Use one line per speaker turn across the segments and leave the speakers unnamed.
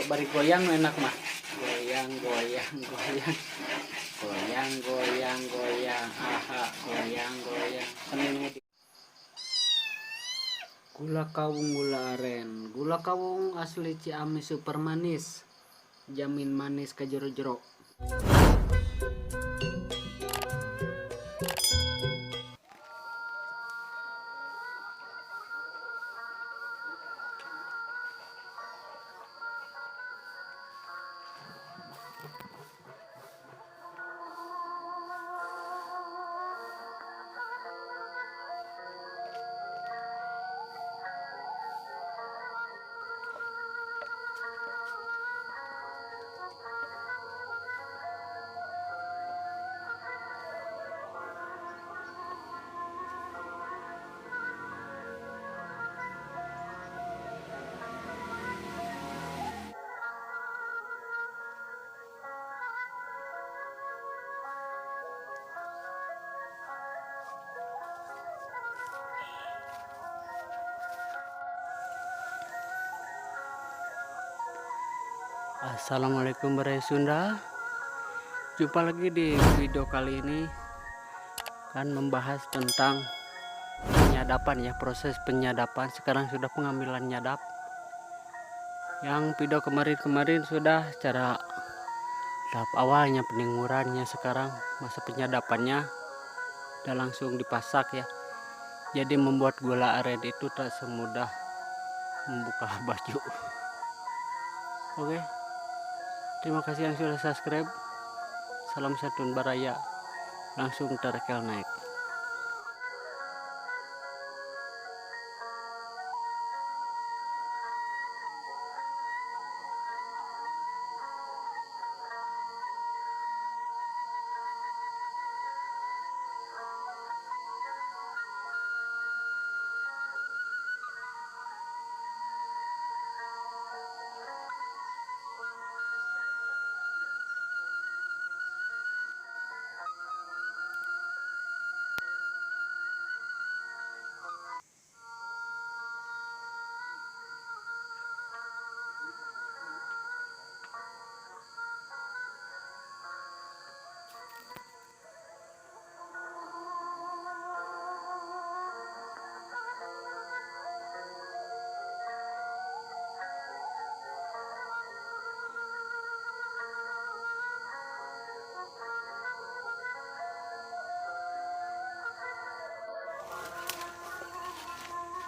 Bari goyang nu enak mah. Goyang, goyang, goyang. Goyang, goyang, goyang. Aha, goyang, goyang. Senin ngudi. Gula kawung, gula aren. Gula kawung asli Ciamis super manis. Jamin manis ke jero-jero. Assalamualaikum Baraya Sunda. Jumpa lagi di video kali ini kan membahas tentang penyadapan ya, proses penyadapan. Sekarang sudah pengambilan nyadap. Yang video kemarin-kemarin sudah cara tahap awalnya peningurannya, sekarang masa penyadapannya udah langsung dipasak ya. Jadi membuat gula aren itu tak semudah membuka baju. Oke. Terima kasih yang sudah subscribe. Salam santun baraya. Langsung terkel naik.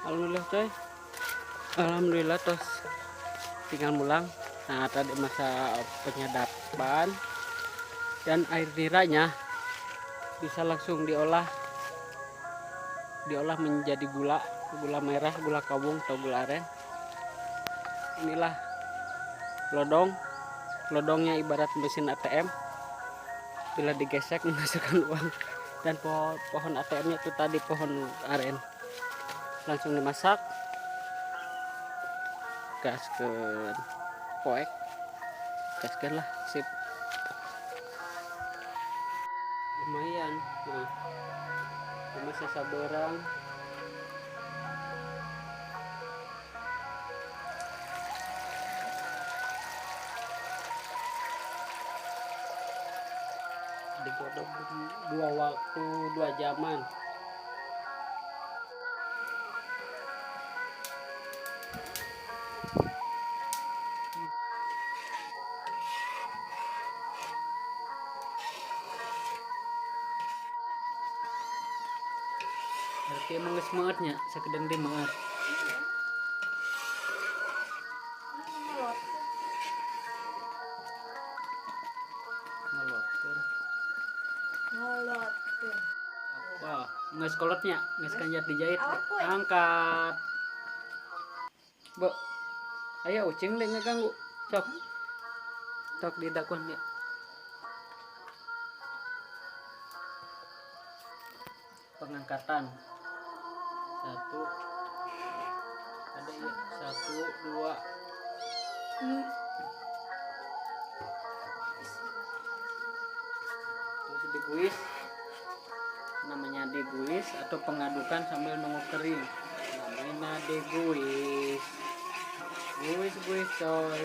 Alhamdulillah coy, alhamdulillah tos tinggal mulang. Nah tadi masa penyadapan dan air niranya bisa langsung diolah menjadi gula, gula merah, gula kawung atau gula aren. Inilah lodong, lodongnya ibarat mesin ATM, bila digesek menghasilkan uang. Dan pohon ATM-nya itu tadi pohon aren. Langsung dimasak, gaskeun poek, gaskeun lah, sip, lumayan. Nah, cuma sesa berang. Digodok 2 waktu 2 jaman. Berarti emang geus meutnya, sakedeng di meut. Ngelotkeun.
Ngelotkeun.
Wah, geus kolotnya, geus kanjat dijahit. Angkat. Bu. Ayo ucing deh ngeganggu. Sok. Sok didakuan ya. Pengangkatan 1, ada ya, 1, 2, terus diguis, namanya diguis atau pengadukan sambil nunggu kering, namanya diguis, guis guis coy.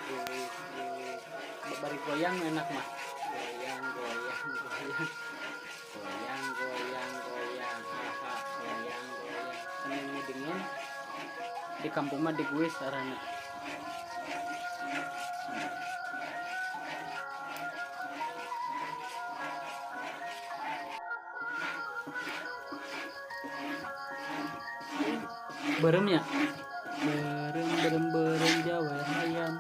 Gulis, gulis. Bari goyang enak mah. Goyang, goyang, goyang. Goyang, goyang, goyang. Aha, goyang, goyang. Kan ini dingin. Di kampung mah diguis arana. Berem ya? Berem, berem, berem jawer ayam.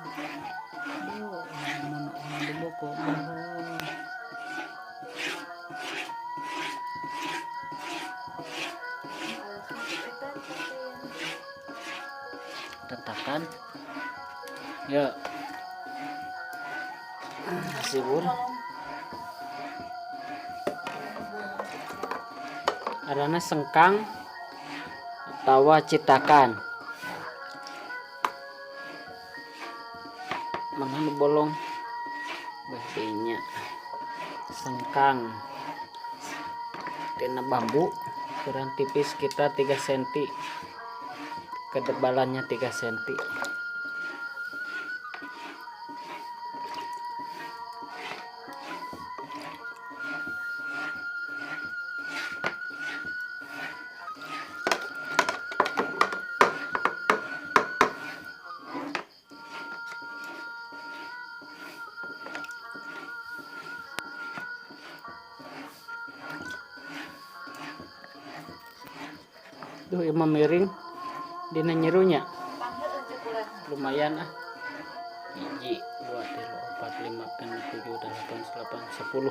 Oh, mun boko. Tetakan. Ya. Sibur. Arana sengkang atawa citakan. Mana nu bolong? Bahdinya. Sengkang. Tina bambu kurang tipis sekitar 3 cm. Ketebalannya 3 cm. Duh, imah miring dina nyerunya. Lumayan ah. 1, 2, 3, 4, 5, 6, 7, 8, 9, 10.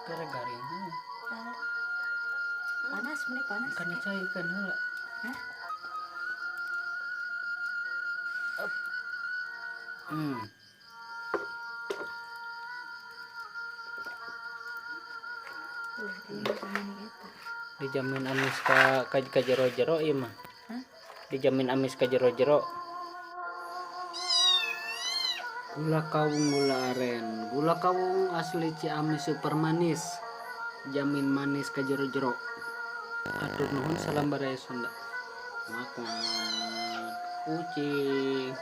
Kere garing.
Panas, meni panas.
Kan cai kan heula.
Hah?
Dijamin amis ka jero-jero ieu mah.
Hah?
Dijamin amis ka jero-jero. Gula kawung gula aren. Gula kawung asli Ciamis super manis. Jamin manis ka jero-jero. Atur nuhun salam baraya Sunda. Makan kucing.